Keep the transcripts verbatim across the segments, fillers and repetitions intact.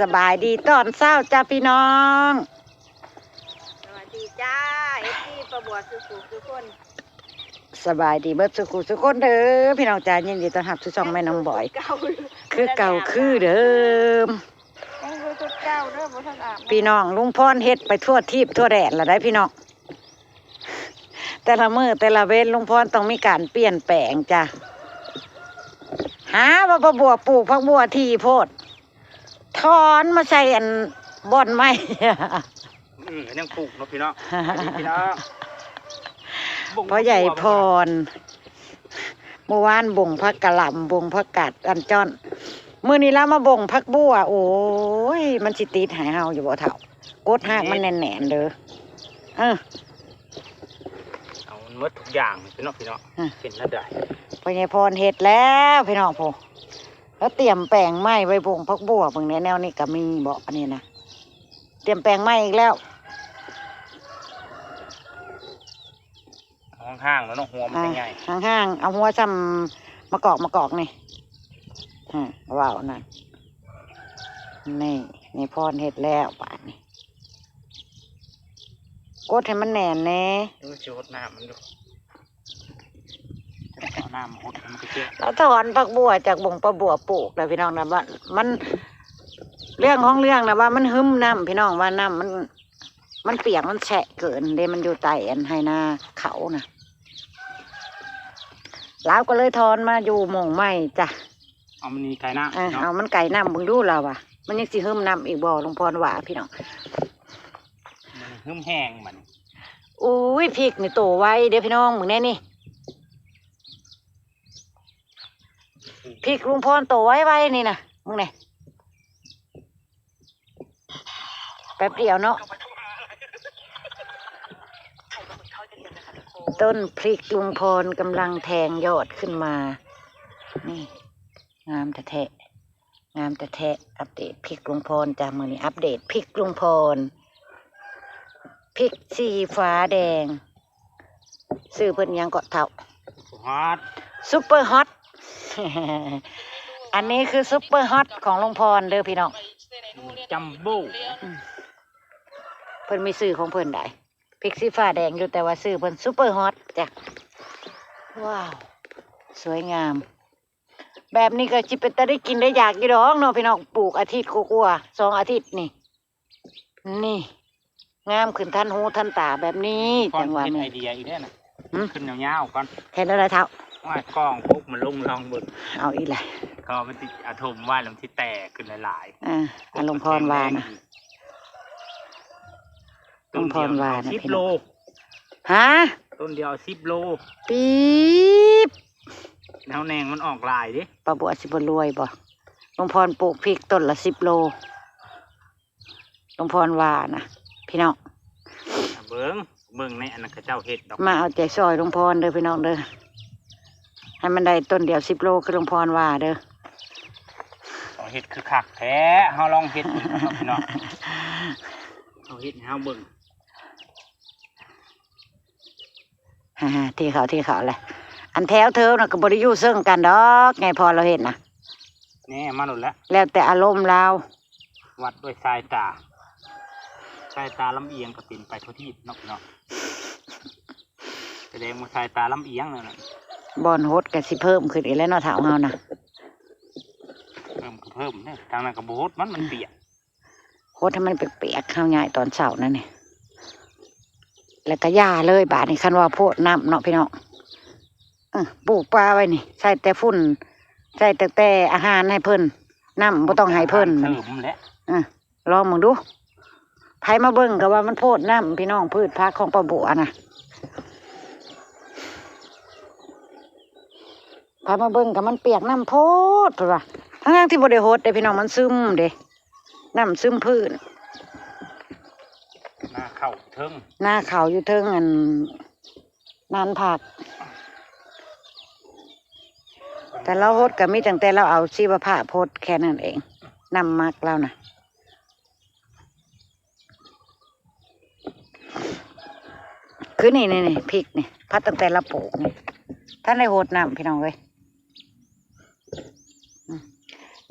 สบายดีตอนเช้าจ้าพี่น้อง สวัสดีจ้า เอฟซี ป้าบัวสุขุสุคน สบายดีเบิดสุขุสุคนเด้อพี่น้องจ้า ยินดีต้อนรับสู่ช่องแม่น้องบอย เก่า คือเก่าคือเดิม ยังคือชุดเก่าเด้อ บ่ทันอาบน้ำ พี่น้อง ลุงพรเฮ็ดไปทั่วทีปทั่วแดนละได้พี่น้อง แต่ละมื้อแต่ละเว้นลุงพรต้องมีการเปลี่ยนแปลงจ้ะ หาว่าป้าบัวปลูกผักบัวที่โพด ถอนมาใส่อันบ่อนไม้ อืมยังปลูกเนาะพี่น้อง สวัสดีพี่น้อง พ่อใหญ่พร เมื่อวานบ่งผักกะหล่ำ บ่งผักกาดอันจ้อน มื้อนี้ลาวมาบ่งผักบัว โอ้ย มันสิติดให้เฮาอยู่บ่เฒ่า กดฮากมันแน่นๆเด้อ เออ เอามันหมดทุกอย่างพี่น้อง พี่น้อง อืม เป็นแล้วได้ พ่อใหญ่พรเฮ็ดแล้วพี่น้อง โพ แล้วเตรียมแปลงไม้ไว้บ่งผักบัว เบิ่งแหน่ แนวนี้ก็มีบ่ อันนี้นะ เตรียมแปลงไม้อีกแล้ว ห่างๆแล้วเนาะ หัวมันจะใหญ่ อ่ะ ห่างๆ เอาหัวซ้ำมะกอก มะกอกนี่ อืม ว้าวนั่น นี่ นี่พรเฮ็ดแล้วบาดนี้ กดให้มันแน่นแน่ ดูสิหดน้ำมันดู เอาน้ำหดมันก็เจ๊ เราถอนผักบัวจากบ่งป้าบัวปลูกแล้วพี่น้องนะ ว่ามัน เรื่องของเรื่องนะว่ามันหึมน้ำพี่น้อง ว่าน้ำมัน มันเปียกมันแฉะเกินเด้ มันอยู่ใต้อันไฮนาเขานะ ลาวก็เลยถอนมาอยู่หม่องใหม่จ้ะ เอามันนี่ไกลน้ำ เออ เนาะ เอามันไกลน้ำเบิ่งดูลาวว่า มันยังสิหึมน้ำอีกบ่ ลุงพรว่าพี่น้อง มันหึมแห้งมัน อุ้ย พริกนี่โตไวเด้อพี่น้อง มึงแน่นี่ พริกลุงพรโตไวๆนี่นะ มึงเนี่ย แป๊บเดียวเนาะ ต้นพริกลุงพรกำลังแทงยอดขึ้นมา นี่ งามแท้ๆ งามแท้ๆ อัปเดตพริกลุงพรจ้ะ มื้อนี้อัปเดตพริกลุงพร พริกสีฟ้าแดง ชื่อเพิ่นหยังเกาะเฒ่า ฮอต ซุปเปอร์ฮอต อันนี้คือซุปเปอร์ฮอตของลุงพรเด้อพี่น้อง จัมโบ้ อืม เพิ่นมีชื่อของเพิ่นได้ พริกสีฟ้าแดงอยู่ แต่ว่าชื่อเพิ่นซุปเปอร์ฮอตจ้ะ ว้าว สวยงาม แบบนี้ก็สิเป็นตาได้กินได้อยากอยู่ดอกเนาะพี่น้อง ปลูกอาทิตย์กว่าๆ สองอาทิตย์นี่ นี่ งามขึ้นทันหูทันตาแบบนี้ ก่อน จังหวะ เป็น นี้ ไอเดียอีกแล้วนะ หืม ขึ้นยาวๆก่อน เห็นอะไรเฒ่า ว่ากล้องปุ๊บมันลงลองเบิ่ง เอาอีกแล้ว ก็มันสิอาถมว่าแล้วมันสิแตกขึ้นหลายๆ อ่า อ่ะ ลุงพรว่านะ ต้นเดียว ลุงพรว่านะ เอาสิบ พี่น้อง โล ฮะ ต้นเดียวเอาสิบโล ปี๊บ แล้วแนงมันออกหลายเด้ ป้าบัวสิบ่รวยบ่ ลุงพรปลูกพริกต้นละสิบโล ลุงพรว่านะ พี่น้อง เบิ่ง เบิ่งในอันนั้นเขาเจ้าเฮ็ดดอก มาเอาใจช่วยลุงพรเด้อพี่น้องเด้อ ให้มันได้ต้นเดียวสิบโลคือลุงพรว่าเด้อ เอาเฮ็ดคือคักแท้ เฮาลองเฮ็ดเบิ่งเนาะพี่น้อง เอาเฮ็ดให้เฮาเบิ่ง ฮ่าๆ ที่เขา ที่เขาแหละ อันแถวเทิงน่ะก็บ่ได้อยู่เซิงกันดอก ไงพอเราเห็นนะ แน่มาโลดแล้ว แล้วแต่อารมณ์ลาว วัดด้วยสายตา สายตาลำเอียงก็เป็นไปทั่วทีปเนาะพี่น้อง แสดงว่าสายตาลำเอียงนั่นน่ะ บ่อนหดก็สิเพิ่มขึ้นอีกแล้วเนาะ เฒ่าเฮานะ เพิ่มก็เพิ่มเด้อ ทางนั้นก็บ่หด มัน มันเปียก หดให้มันเปียกๆ เฮาย้ายตอนเช้านั่นนี่ แล้วก็หย่าเลยบาดนี้ คันว่าโพดน้ำเนาะพี่น้อง เออ ปลูกปลาไว้นี่ ใส่แต่ฝุ่น ใส่แต่ แต่อาหารให้เพิ่น น้ำบ่ต้องให้เพิ่น เสริมแหละ เออ ลองเบิ่งดู ไผมาเบิ่งก็ว่ามันโพดน้ำพี่น้อง พืชผักของป้าบัวนะ ไผมาเบิ่งก็มันเปียกน้ำโพด เพิ่นว่า ทั้งๆที่บ่ได้หดเด้พี่น้อง มันซึมเด้ น้ำซึมพื้น นาข้าวเทิง นาข้าวอยู่เทิง อัน นานผัก แต่เราหดก็มีตั้งแต่เราเอาชีวภาพหดแค่นั้นเอง น้ำหมักเรานะ คือนี่ นี่ นี่ พริกนี่ พัดตั้งแต่เราปลูกนี่ ท่านได้หดน้ำพี่น้องเอ้ย อืม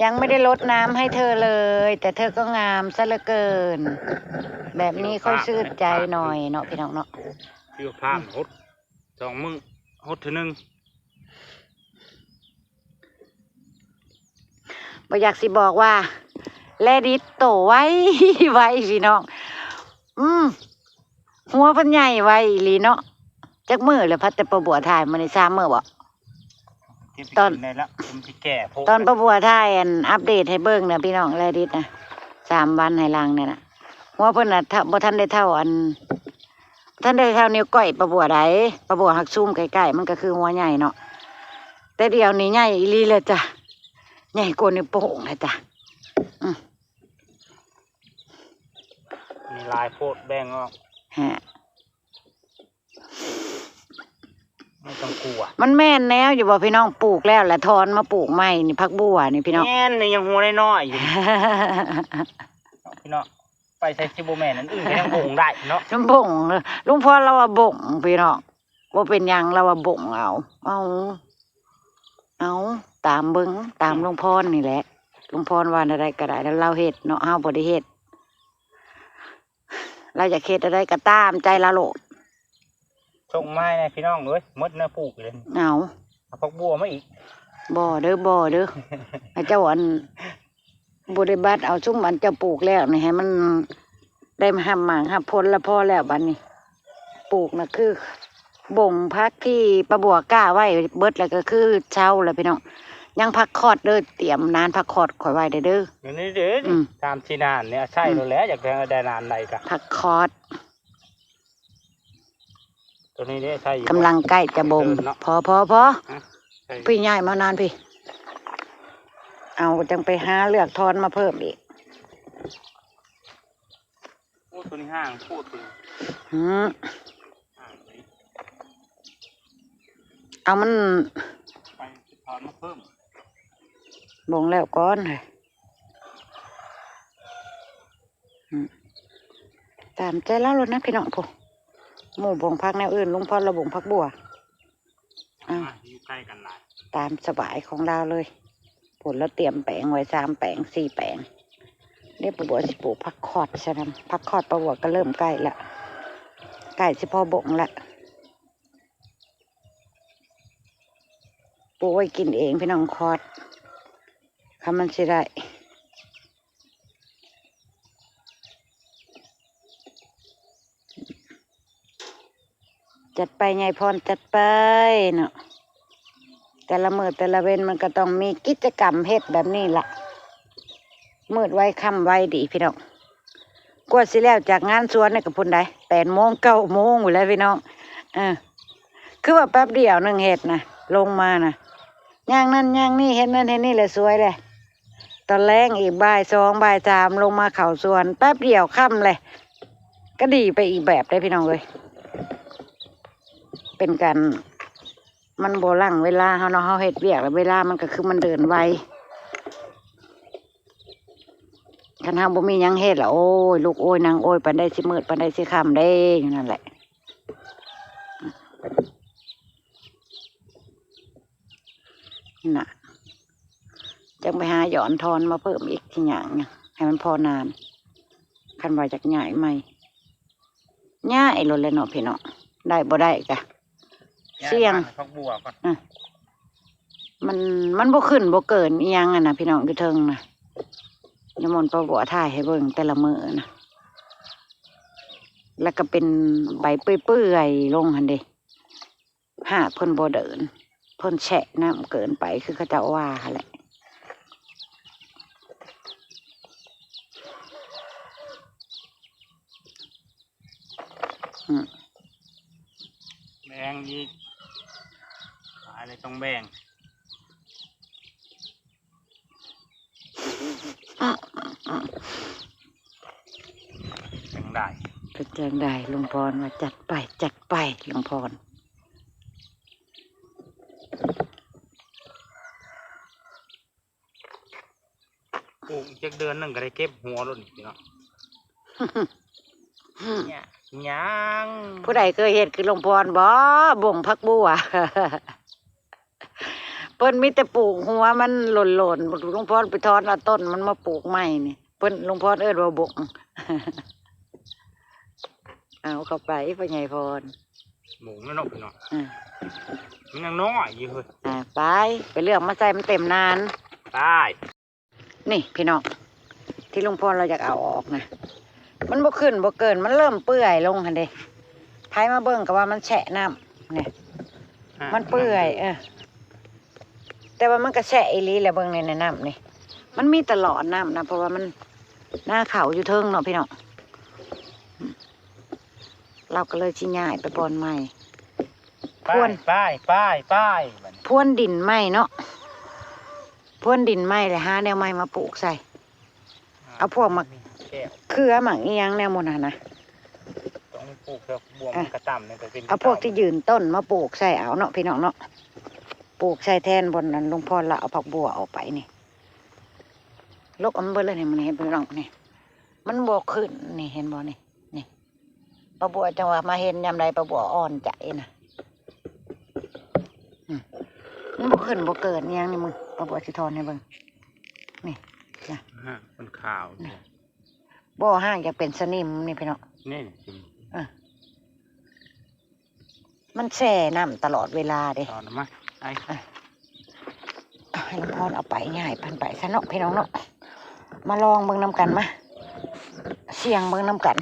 ยังไม่ได้รดน้ำให้เธอเลย แต่เธอก็งามซะเหลือเกิน แบบนี้ค่อยชื่นใจหน่อยเนาะพี่น้องเนาะ คือผ่านหดสองมื้อหดเทื่อหนึ่ง บ่อยากสิบอกว่า แลดิตโตไว ไวพี่น้อง อืม หัวเพิ่นใหญ่ไวอีหลีเนาะ จักมื้อแล้วพัดแต่ป้าบัวถ่ายมื้อนี้สามมื้อบ่ เก็บไป ตอน กินได้แล้วผมสิแก่โพด ตอนป้าบัวถ่ายอันอัปเดตให้เบิ่งนะพี่น้อง แลดิตนะ สามวันให้หลังเนี่ยนะ หัวเพิ่นน่ะถ้าบ่ทันได้เท่าอัน บ่ทันได้เท่านิ้วก้อยป้าบัวใด ป้าบัวหักซูมใกล้ๆ มันก็คือหัวใหญ่เนาะ แต่เดี๋ยวนี้ใหญ่อีหลีเลยจ้ะ ใหญ่กว่านิ้วโป้งเลยจ้ะ มีหลายโพดแบ่งออก ฮะ ไม่ต้องกลัว มันแม่นแนวอยู่บ่พี่น้อง ปลูกแล้วแหละถอนมาปลูกใหม่นี่ ผักบัวนี่พี่น้อง แม่นนี่ยังหัวน้อยๆอยู่ พี่น้อง ไปใส่สิบ่แม่นอันอื่นก็ยังบ่งได้เนาะ มันบ่งเลย ลุงพรเราว่าบ่งพี่น้อง บ่เป็นหยังเราว่าบ่งเอา เอา เอา ตามเบิ่ง ตามลุงพรนี่แหละ ลุงพรว่าอะไรก็ได้ แล้วเราเฮ็ดเนาะ เฮาบ่ได้เฮ็ด เราอยากเฮ็ดอะไรก็ตามใจเราโลด ส่งมาให้พี่น้องเอ้ยหมดเนื้อปลูกเลย เอา เอาผักบัวมาอีก บ่เด้อ บ่เด้อ ให้เจ้าอัน บ่ได้บัดเอาซุมอันเจ้าปลูกแล้วนี่ให้มันได้มารับหมากรับผลละพอแล้วบัดนี้ ปลูกน่ะคือ บ่งผักที่ป้าบัวกล้าไว้เบิดแล้วก็คือเซาแล้วพี่น้อง ยังผักคอดเด้อ เตรียมนานผักคอดข่อยไว้เด้อเด้อ อยู่นี่เด้อ อืม ตามที่นานเนี่ยใช่แล้วแหละอยากได้ได้นานใดกะ ผักคอด ตัวนี้เด้ใช่อยู่ กำลังใกล้จะบ่ง เออเนาะ พอพอพอ ฮะใช่ พี่ย้ายมานานพี่ เอาจังไปหาเลือกถอนมาเพิ่มอีก โอ้ตัวนี้ห่างโคตรเลย อืม ห่างเลย เอามัน ไปถอนมาเพิ่ม บ่งแล้วก่อนเลยอืมตามใจเราเลยนะพี่น้องผู้หมู่บ่งผักแนวอื่น ลุงพรเราบ่งผักบัว อ่ะ อ่ะอยู่ใกล้กันหลาย ตามสบายของเราเลย ผลเราเตรียมแปลงไว้สามแปลงสี่แปลง เดี๋ยวป้าบัวสิปลูกผักคอดซะนำ ผักคอดป้าบัวก็เริ่มใกล้ละ ใกล้สิพอบ่งละ ปลูกไว้กินเองพี่น้องคอด คำมันสิได้ จัดไปยายพรจัดไปเนาะ แต่ละมื้อแต่ละเว็นมันก็ต้องมีกิจกรรมเฮ็ดแบบนี้ล่ะ มืดไวค่ำไวดีพี่น้อง กว่าสิแล้วจากงานสวนนี่ก็พุ้นใด แปดโมงเก้าโมงอยู่แล้วพี่น้อง เออ คือว่าแป๊บเดียวหนึ่งเฮ็ดนะ ลงมานะ อย่างนั้นอย่างนี้เฮ็ดนั่นเฮ็ดนี่เลยสวยเลย ตอนแลงอีกบ่ายสองบ่ายสามลงมาเข้าสวน แป๊บเดียวค่ำเลย ก็ดีไปอีกแบบได้พี่น้องเอ้ย เป็นการ มันบ่ลังเวลาเฮาเนาะ เฮาเฮ็ดเวียกแล้วเวลามันก็คือมันเดินไว คันเฮาบ่มีหยังเฮ็ดล่ะ โอ้ย ลูกโอ้ย นางโอ้ย ปานใดสิมืด ปานใดสิค่ำเด้ อยู่นั่นแหละ น่ะ จังไปหาหยอนทอนมาเพิ่มอีกสิหยังเนี่ย ให้มันพอนาน คันว่าอยากย้ายใหม่ ย้ายโลดแหละเนาะพี่น้อง ได้บ่ได้กะ เสี่ยง ย้ายมาผักบัวก่อน มัน มันบ่ขึ้นบ่เกินอีหยังอะนะพี่น้องอยู่เทิงนะ ยามนป้าบัวถ่ายให้เบิ่งแต่ละมื้อนะ แล้วก็เป็นใบเปื่อยๆลงหั่นเด้ หากเพิ่นบ่เดิน เพิ่นแฉะน้ำเกินไปคือเขาเจ้าว่าหั่นแหละ อืม แบ่งอีกอะไรต้องแบ่งจังได้ เป็นจังใดลุงพรว่าจัดไป จัดไปลุงพร ปลูกอีกจักเดือนหนึ่งก็ได้เก็บหัวแล้วนี่พี่น้อง เนี่ยยัง ผู้ใดเคยเห็นคือลุงพรบ่ บ่งผักบัว ไป พิ่นมีแต่ปลูกหัวมันหล่นๆ ลุงพรไปถอนเอาต้นมันมาปลูกใหม่นี่ เพิ่น ลุงพรเอิ้นว่าบง เอาเข้าไป พ่อใหญ่พร หมูนั่นเนาะพี่น้อง อ่า มันยังน้อยอยู่เฮ้ย อ่า ไป ไปเลือกมาใส่มันเต็มนาน ไป นี่พี่น้อง ที่ลุงพรเราอยากเอาออกนะ มันบ่ขึ้นบ่เกิน มันเริ่มเปื่อยลงหั่นเด้ ไผมาเบิ่งก็ว่ามันแฉะน้ำ นี่ อ่ะ มันเปื่อย เออ แต่ว่ามันก็แฉะอีหลีแหละ เบิ่งในน้ำนี่ มันมีตลอดน้ำนะ เพราะว่ามัน นาข้าวอยู่เทิงเนาะพี่น้อง เราก็เลยสิย้ายไปบ่อนใหม่ ไป พรวน ไป ไป ไป บัดนี้ พรวนดินใหม่เนาะ พรวนดินใหม่แล้วหาแนวใหม่มาปลูกใส่ อ่า เอาพวกหมาก แก้ว เขือหมากอิหยังแนวหมู่นั้นนะ ต้องปลูกเถอะ บวง อ่ะ มันกระต่ำเนี่ยก็เป็น เอาพวกที่ยืนต้นมาปลูกใส่เอาเนาะพี่น้องเนาะ ปลูกใส่แทนบนนั้น ลุงพรละเอาผักบัวออกไปนี่ ลกเอามันเบิดเลยนี่ มันเห็นพี่น้องนี่ มันบ่ขึ้นนี่ เห็นบ่นี่ นี่ ป้าบัวจังว่ามาเห็นยามใดป้าบัวอ่อนใจนะ อืม มันบ่ขึ้นบ่เกิดอิหยังนี่มึง ป้าบัวสิถอนให้เบิ่ง นี่นะ ฮะ มันขาวอยู่ นี่ บ่ หากอยากเป็นสนิมนี่พี่น้อง นี่สิ เออ มันแช่น้ำตลอดเวลาเด้ ถอนออกมา ไอ้ อ่ะ ให้ลุงพรเอาไป ย้ายพันไปซะเนาะพี่น้องเนาะ มาลองเบิ่งนำกัน มา เสี่ยงเบิ่งนำกัน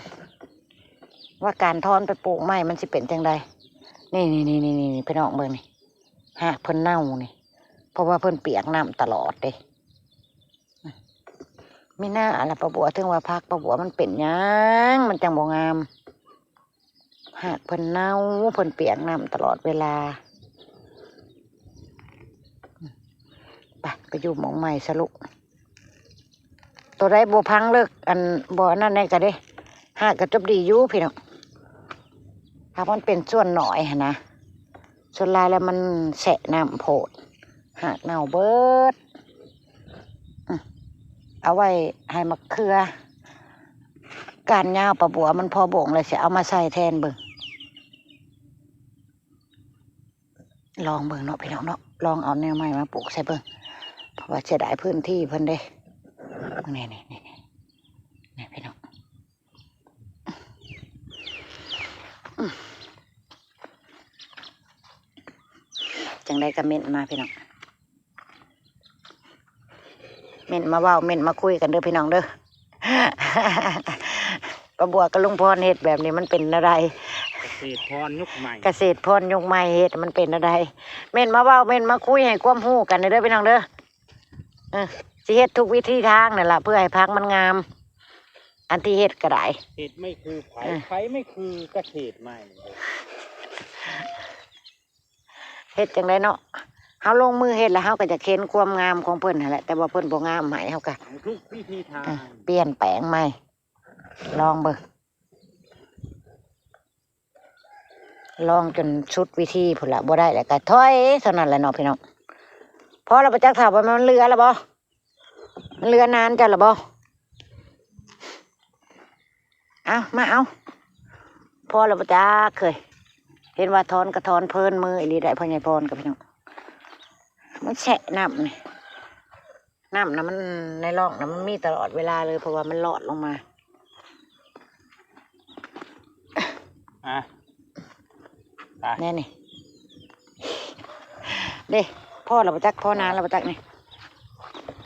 ว่าการถอนไปปลูกใหม่มันสิเป็นจั่งใด นี่ นี่ นี่ นี่ นี่ พี่น้องเบิ่งนี่ หากเพิ่นเน่านี่ เพราะว่าเพิ่นเปียกน้ำตลอดเด้ มีหน้าอะไรป้าบัว ถึงว่าผักป้าบัวมันเป็นหยัง มันจังบ่งาม หากเพิ่นเน่า เพิ่นเปียกน้ำตลอดเวลา ไป ไปอยู่หม่องใหม่ซะลูก ตัวใดบ่พังเลิก อันบ่อันนั้นแน่ก็เด้ หากกระจบดีอยู่พี่น้อง หากมันเป็นส่วนน้อยหั้นนะ ส่วนหลายแล้วมันแฉะน้ำโพด หากเน่าเบิด อืม เอาไว้ให้มะเขือ ก้านยาวป้าบัวมันพอบงเลย สิเอามาใส่แทนเบิ่ง ลองเบิ่งเนาะพี่น้องเนาะ ลองเอาแนวใหม่มาปลูกใส่เบิ่ง เพราะว่าเสียดายพื้นที่เพิ่นเด้ นี่ นี่ นี่ นี่ นี่พี่น้อง จั่งใดก็เม้นมาพี่น้อง เม้นมาเว้า เม้นมาคุยกันเด้อพี่น้องเด้อ ป้าบัวกับลุงพรเฮ็ดแบบนี้มันเป็นอะไร เกษตรพรยุคใหม่ เกษตรพรยุคใหม่เฮ็ดมันเป็นอะไร เม้นมาเว้า เม้นมาคุยให้ความรู้กันเด้อพี่น้องเด้อ เออ สิเฮ็ดทุกวิธีทางนั่นล่ะ เพื่อให้ผักมันงาม อันที่เฮ็ดก็ได้ เฮ็ดไม่คือไผ เออ ไผไม่คือเกษตรใหม่ เฮ็ดจั่งใดเนาะ เฮาลงมือเฮ็ดแล้วเฮาก็จะเห็นความงามของเพิ่นหั่นแหละ แต่ว่าเพิ่นบ่งามให้เฮาก็ ทุกวิธีทาง เออ เปลี่ยนแปลงใหม่ ลองเบิ่ง ลองจนสุดวิธีพุ้นละ บ่ได้แล้วก็ถอยเท่านั้นแหละเนาะพี่น้อง พอแล้วบ่จัก ถามว่ามันเหลือแล้วบ่ มันเหลือนานเจ้าแล้วบ่ เอามาเอา พอแล้วบ่จัก เคย เห็นว่าถอนก็ถอนเพลินมืออีหลีได้ พ่อใหญ่พรกับพี่น้อง มันแฉะน้ำนี่ น้ำนะมันในร่องนะมันมีตลอดเวลาเลย เพราะว่ามันหลอดลงมา อ่ะ ไป แน่นี่ เด้ พอแล้วบ่จัก พอนานแล้วบ่จักนี่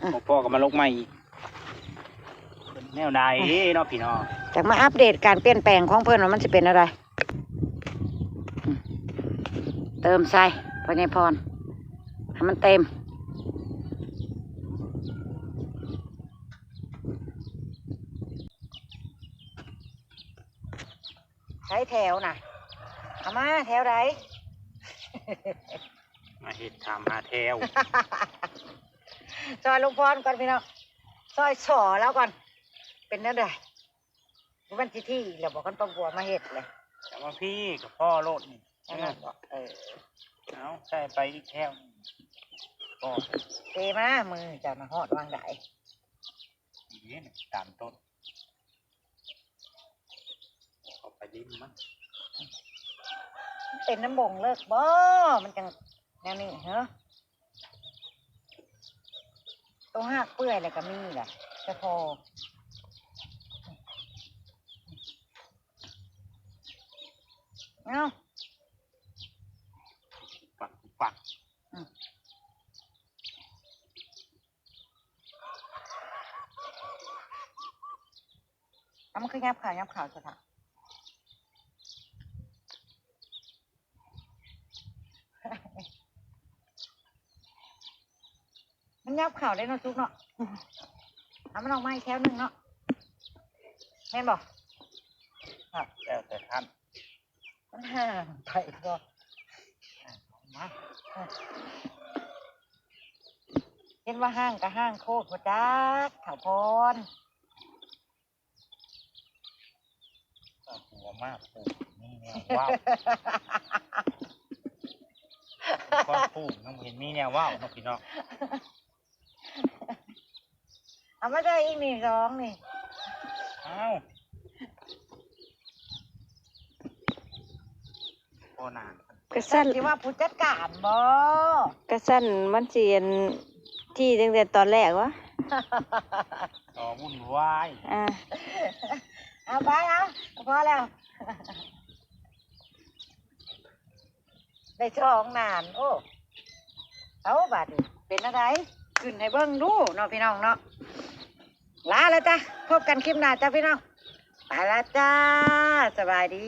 อืม พอก็มาลกใหม่อีก แนวใดเนาะพี่น้อง จักมาอัปเดตการเปลี่ยนแปลงของเพิ่นว่ามันสิเป็นอะไร อืม เติมใส่ พ่อใหญ่พร ให้มันเต็ม ใช้แถวน่ะ เอามาแถวใด มาเฮ็ดถามหาแถว ซอยลุงพรก่อนพี่น้อง ซอยสอแล้วก่อน เป็นแนวใด มันสิที่แล้วบอกกันป้าบัวมาเฮ็ดเลย แต่ว่าพี่กับพ่อโลดนี่ นั่นน่ะบอก เออ เอาใส่ไปอีกแถวหนึ่ง ก็ เตมา มือเจ้านะฮอดวางใด อีกนิดหนึ่ง ตามต้น เอาไปดินมัน เป็นน้ำบ่งเลิกบ่ มันจังแนวนี้เหรอ ตัวหากเปื่อยแล้วก็มีแหละ แต่พอ เอ้า ปักปัก อืม เอามันคือยับขาวยับขาวสิคะ มันยับขาวได้เนาะซุกเนาะ เอามันออกมาอีกแถวหนึ่งเนาะ แม่นบอก ครับ แล้วแต่ท่าน มันห่างไปก็ มา เห็นว่าห่างก็ห่างโคตรพอจักเถาพร เอาหัวมากปลูกนี่แนวว่าว คนปลูกยังบ่เห็นมีแนวว่าวเนาะพี่น้อง เอามาใส่อีกนี่สองนี่ อ้าวโอ้นาน กะสั่น ที่ว่าผู้จัดการบ่ กะสั่นมันสิอันที่ตั้งแต่ตอนแรกวะ ต่อวุ่นวาย อ่า เอาไปเอาพอแล้ว ได้ช่องนาน โอ้ เอาบัดนี้เป็นอะไร ขึ้นให้เบิ่งดูเนาะพี่น้องเนาะ ลาแล้วจ้ะ พบกันคลิปหน้าจ้ะพี่น้อง ไปละจ้า สบายดี